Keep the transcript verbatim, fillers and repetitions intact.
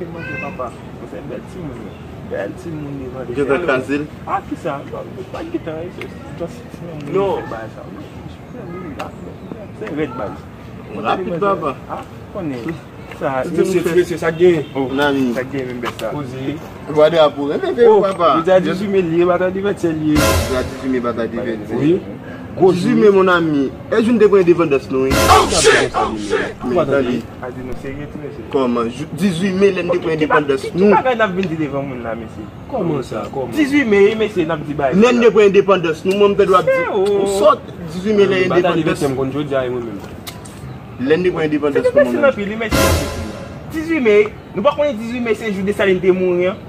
Manje papa. Ou se bèl timoun, wi. Bèl timoun li manje. Ou gentan kraze l? A, kisa? Non, pa gentan, se, se, se, se, non. Se rèd baz. Rapid, papa. A, konnen. Sa, mesye, mesye, sa gen. Oh, mon ami. Sa gen menm bèt sa. Poze. Gade a pou renmen veye papa. Jodi a dizuit me li ye, batay divètè li ye. Jodi a dizuit me, batay divètè. Wi. Dizuit me, mon ami. E jou n te pran endepandans nou, wi. Oh, shit! Men tande. A di nou serye tou, mesye. Kòman? Jou, dizuit me, lè n te pran endepandans nou. Ki bagay n ap vin di devan moun la, mesye? Kòman sa? Kòman? Dizuit me, mesye, n ap di bagay sa. Lè n te pran endepandans nou, mwen, m te dwe ap di, ou sòt. Dizuit me, lè endepandans. Batay divètè m konn jodi a, e mwen menm. Lè n te pran endepandans nou, mon ami. Dizuit me, nou pa konnen dizuit me se jou Desalin te mouri an?